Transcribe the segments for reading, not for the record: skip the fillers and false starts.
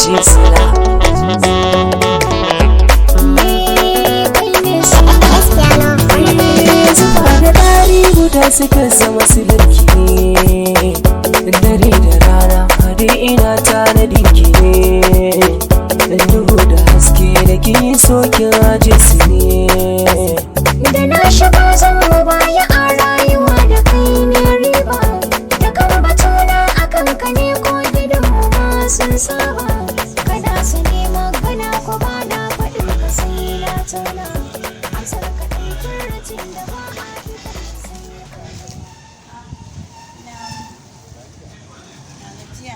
ce sila. Zufa da ɗari guda suka zama silarki ne. Dare da rana hade ina tanadin ki ne. Duhu da haske da kin so kin aje su ne. Da na shigo zan mu baya a rayuwa da kai ne riba. Da kan batuna a kanka ne ko gidan mu ma sun saba. Kada su nema gana ko ba na faɗin ka sai na tona. Amsar ka ɗai furucin da ba a fitar shi sai ka. Na gajiya.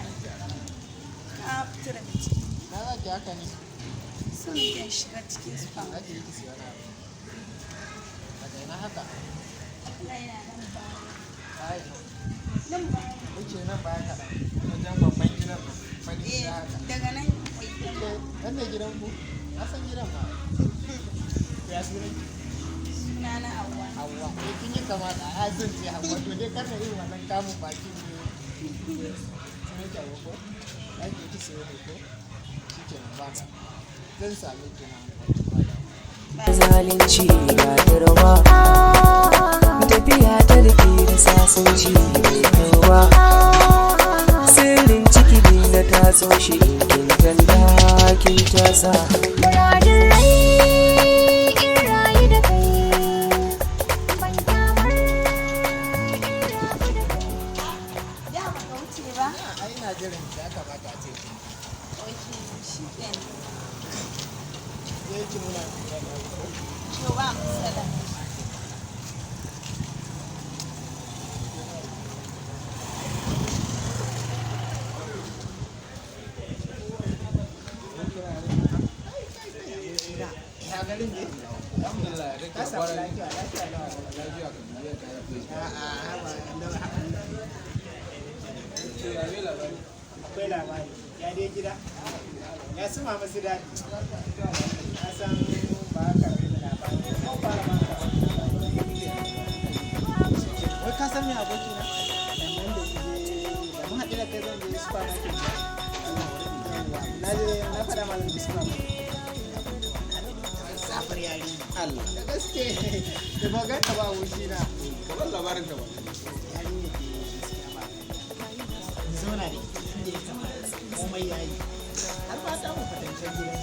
Na fito daga ciki. Na za ki haka ne? So nake in shiga cikin spa. Za ki yi ki siya wani abu. Daga ina haka? Allah yana nan baya. Ai, Nan baya. wuce nan baya kaɗan. Wajen babban gidan nan. Fari Eh, gida haka. daga nan wai gidan Ke, nan ne gidan ku? Na san gidan ma. Ya sunan ki? suna na Hauwa. Hauwa. Eh, kin yi kama da a zan ce Hauwa. To dai kar na irin wannan kamun bakin ne. Sunan ki Hauwa ko? Za ki yi ki siyo ne ko? Shi kenan ba na. Zan same ki nan. Ba damuwa. Zalunci ga tarwa, tafiya ta rike da sasanci mai kawa. Sirrin ciki ne na tatso shi in kin talla kin tasa. Muradin rai in rayu da kai. Ban kyamar in rabu da kai. Ya ba ka wuce ba? Ai, ina jiran ki ya kamata a ce kin. Ok, shi kenan. Sai ki nuna min gidan nan ko? To ba matsala. Ya garin ne? Alhamdulillah, ya kake Ka samu kwarai. lafiya, lafiya lawa. Lafiya ka biya ka yi please. A'a, haba, Allah, Allah. To ya me labari? Akwai labari. Ya dai gida. Ya su mama su dadi. Na san ba ka rabu da labari. Ko fara ba ka rabu da labari. Wai ka san me abokina? Nan da je da mun haɗu da kai zan je supermarket. Yawwa, na je na faɗa ma zan je supermarket. Safar yarinya. Allah. Da gaske. Da ba ganta ba abokina. Ka bar labarin ka ba. Yarinya ke gaskiya ba. Zauna da ita inda ya kamata. Komai yayi. Har ba ta mu kwatancen gidansu.